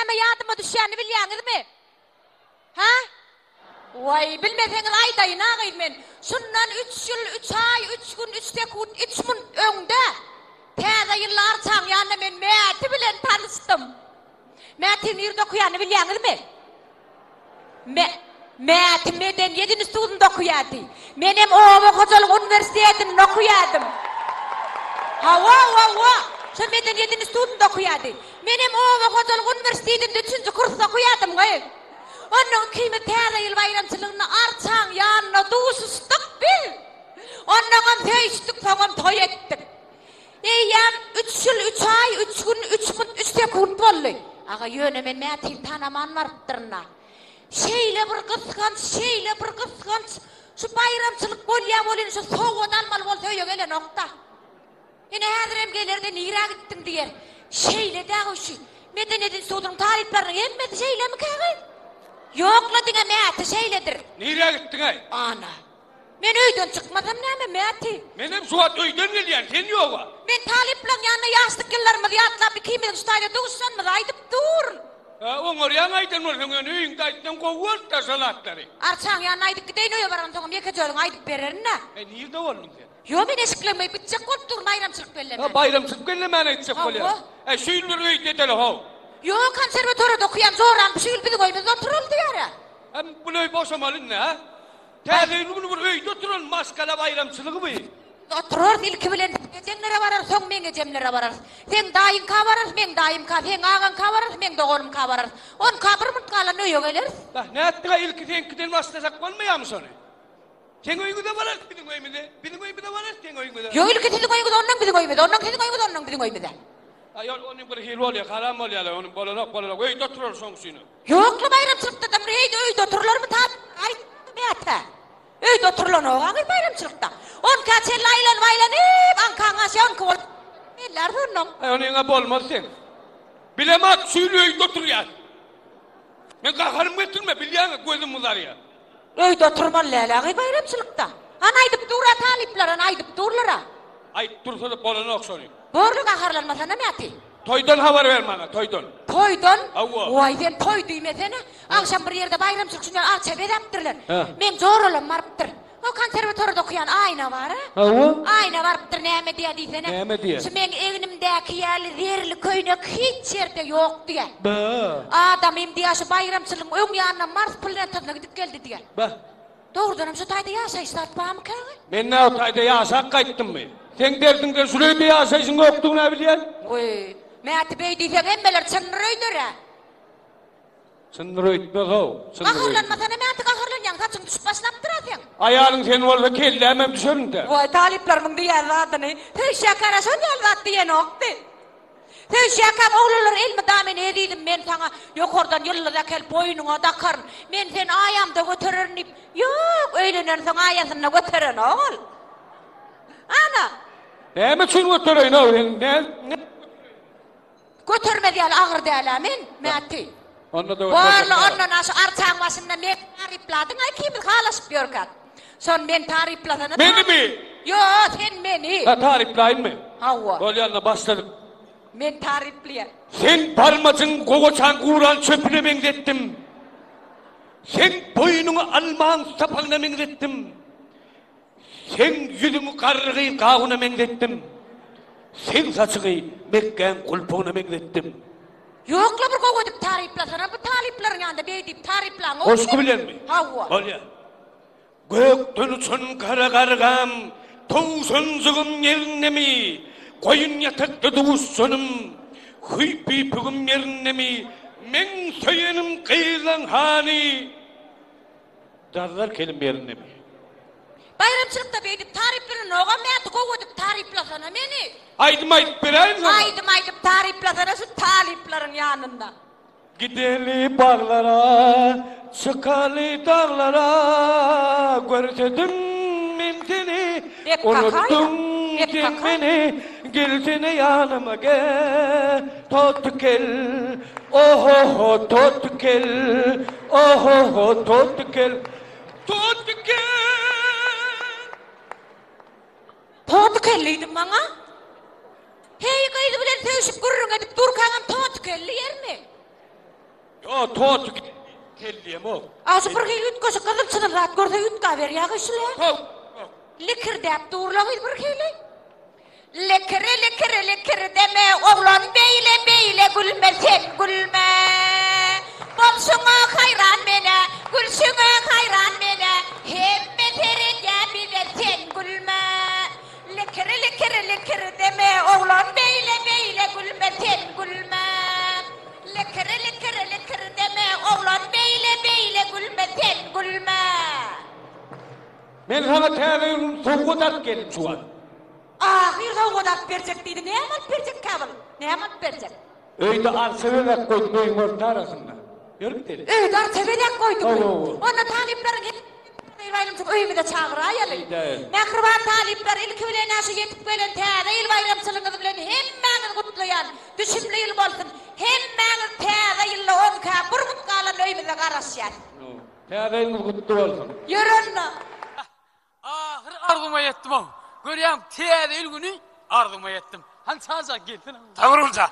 näme ýadyma düşýänini bilýäňizmi? Hä? Waý, bilmeseňiz aýdaýyn-a gyz men. Şundan üç ýyl, üç aý, üç gün, üç sekunt, üç munt öňde Täze ýylda arçaň ýanynda men Mäti bilen tanyşdym. Mäti nirde okaýanyny bilýäňizmi? Mä, Mäti medeniýet institutynda okaýardy. Menem oba hojalyk uniwersitetinde okaýardym. Hawa, hawa, şo medeniýet institutynda okaýardy. Menem oba hojalyk uniwersitetinde üçünji kursda okaýardym, gyz. Onnoň ikimiz Täze ýyl baýramçylygynda arçaň ýanynda duşuşdyk biz. Onnoňam söýüşdik, soňam toý etdik. Eýýäm üç ýyl, üç aý, üç gün, üç munt, üç sekunt boldy. Aga, ýöne men Mätini tanaman barypdyryn-a. Şeýle bir gysganç, şeýle bir gysganç. Şu baýramçylyk bolýa welin, şu sowgat almaly bolsa öýe gelenok-da. Ine häzirem geler-de nirä gitdiň diýer. Şeýle-dä şu Medeniýet institutynyň talyplarynyň hemmesi şeýlemikä gyz? Ýok-la diňe Mäti şeýledir. Nirä gitdiň-aý? Ana. Men öýden çykmasam näme, Mäti? Menem şu wagt öýden gelýän, sen ýog-a. Men talyplaryň ýanynda ýaşlyk ýyllarymyzy ýatlap ikimiziň şu taýda duşuşanymyzy aýdyp durun. Hä, oňarýaň aýdan bolsaň, ýöne öýüňde aýtsaň gowy bolupdyr şol zatlary. Arçaň ýanyna aýdyp gideýin, öýe baransoňam ýekeje özüňe aýdyp bererin-dä. Äý, nirde bolduň sen? Ýo, men eşiklerimi geýip gitjek bolup durun baýramçylyk bellemän. Hä, baýramçylyk bellemäne gitjek bolýaň? Hawa. Äý, şu ýyl bir öýde edeli-how. Ýo, konserwatoriýada okaýan joram şu ýyl biziň öýümizde oturaly diýýär-ä. Hä, bul öý boşamaly indi, hä? Täze ýyl güni bir öýde oturan maşgala baýramçylygy bu. Oturarys, ilki bilen seň ejeňlere bararys, soň meň ejemlere bararys. Seň daýyňka bararys, meň daýymka, seň agaňka bararys, meň doganymka bararys. Onka bir munt galanda öýe geleris. Bah, nätdiň-aý, ilki seňkiden başlasak bolmaýarmy şony? Seň öýüňize bararys, biziň öýümize, biziň öýümize bararys, seň öýüňize. Ýok, ilki siziň öýüňize, onnoň biziň öýümize, onnoň siziň öýüňize, onnoň biziň öýümize. Aý, ol onuň bir hili bolýar, haram bolýar-la, onuň bolanok, bolanok, öýde oturarys şoň üçinem. Ýokla baýramçylykda-da bir heýde öýde oturylarmy ta aýt Mätä. Öýde oturylanok agyr baýramçylykda. Onka çenli aýlanyp aýlanyp aňkaň aşa onki bolup bellär onnoň. Aý onyňa bolmaz seň. Bilemok şu ýyl öýde oturýas. Men gaharym getirme bilýäňä gözüm gyzarýa. Öýde oturmaly däl agyr baýramçylykda. Hany aýdyp dur-a talyplar hany aýdyp durlar-a. Aýdyp dursa-da bolanok şony. Borly gaharlanmasana Mäti. Toýdan habar ber maňa, toýdan. Toýdan? Hawa. Waý, sen toý diýmesene. Agşam bir ýerde baýramçylyk üçin arça bezäpdirler. Hä. Meň joralam barypdyr. O konserwatoriýada okaýan Aýna bar-a. Hawa. Aýna barypdyr, näme diýýär diýsene. Näme diýýär? Şu meň egnimdäki ýaly zerli köýnek hiç ýerde ýok diýýär. Bä. Adamym diýýär, şu baýramçylygyň öň ýanynda Mars planetasyna gidip geldi diýýär. Bä. Dogrudanam şu taýda ýaşaýyş zat barmyka? Men nä o taýda ýaşap gaýtdymmy? Seň derdiňden şul öýde ýaşaýşyň ýokdugyny-a bilýän. Wiý, Mäti beý diýseň hemmeler çyndyr öýder-ä. Çyndyr öýtmez-ow, çyndyr öýtmez. Gaharlanmasana Mäti gaharlanýaň, saçyň düşüp başlapdyr-a seň. Aýalyň sen bolsa kellämem düşer indi. Waý, talyplarymyň diýýän zadyny. Söýüşýäkäň-ä şol ýaly zat diýenokdy. Söýüşýärkäm oglanlar elmydama meni ezizim men saňa ýokardan ýyldyz äkelip boýnuňa dakaryn, men seni aýamda götererin diýip, ýok, öýlenensoň aýasynda göterenok ol. Ana. Näme üçin götereýin-ow sen nä nä Götermez ýaly agyr däl-ä men, Mäti. Onda-da göterjek Borly däl. ondan aşy arçaň başynda meni tarypladyň-a ikimiz halaşyp ýörkäk. Şony men taryplasana. Menimi? Ýo, sen meni. Ha, taryplaýynmy? Hawa. Bolýa onda başladyk. Men taryplaýan. Seň barmajyň gowaçaň guran çöpüne meňzetdim. Seň boýnuňy almaň sapagyna meňzetdim. Seň ýüzüňi garry gyz gawuna meňzetdim. Seň saçyňy mekgäň gulpagyna meňzetdim. Ýokla bir gowy edip taryplasana bu talyplaryň ýanynda beý diýip taryplaňok. Goşgy bilenmi? Hawa. Bolýa. Gökden uçan gara gargam, towşanjygym ýerindemi? Goýun ýatakda duşanym, hüýp-ýüpügim ýerindemi? Meň söýenim gyzlaň hany? Jazlar kelim ýerindemi? Baýramçylykda beýdip taryplananogam Mäti gowy edip taryplasana meni. Aýdym aýdyp beräýin saňa. Aýdym aýdyp taryplasana şu talyplaryň ýanynda. Gideli baglara, çykaly daglara, Görsedim men seni, Bek unutdyň kakaýa, bek sen kakaýa. meni, Gelsene ýanyma gel, toty kel, Ohoho toty kel, ohoho toty kel, Toty kel. Toty kel diýdiň maňa? Heý gyz bilen söýşüp gürrüň edip durkaňam toty kel diýermi? Ýo, toty kelliýemok. A şu bir hili üýtgeşik gyzyl-çyzyl zat görse üýtgäberýä gyz şul-ä. How, ýok. Likirdäp dur-la gyz bir hili. Likiri likiri likirdeme oglan beýle beýle gülme sen gülme. Bolşuňa haýran menä, gülşüňe haýran menä, hemme seredýä bize sen gülme. Likiri likiri likirdeme oglan beýle beýle gülme sen gülme. Likiri likiri likirdeme oglan beýle beýle gülme sen gülme. Men saňa täze ýyl sowgat alyp geldim şu wagt. Ahyr sowgat alyp berjek diýdi. Näme alyp berjek käbir? Näme alyp berjek? Öýde arça bezäp goýdum öýüň orta arasynda. Ýör gideli. Öýde arça bezäp goýduňmy? Hawa. Onda talyplaryň hemmesini ýyl baýramçylyk öýümize çagyraýaly. Gideýin. Mähriban talyplar, ilki bilen şu ýetip gelen täze ýyl baýramçylygyňyz bilen hemmäňizi gutlaýan. Düşümli ýyl bolsun. Hemmäňiz täze ýylda on ikä bir gün galan öýümize garaşýas. Täze ýylyňyz gutly bolsun. Ýör onda. Ahyry arzuwyma ýetdim-ow. Görýäň, täze ýyl güni arzuwyma ýetdim. Hany çajak gelsene. Taňrylja.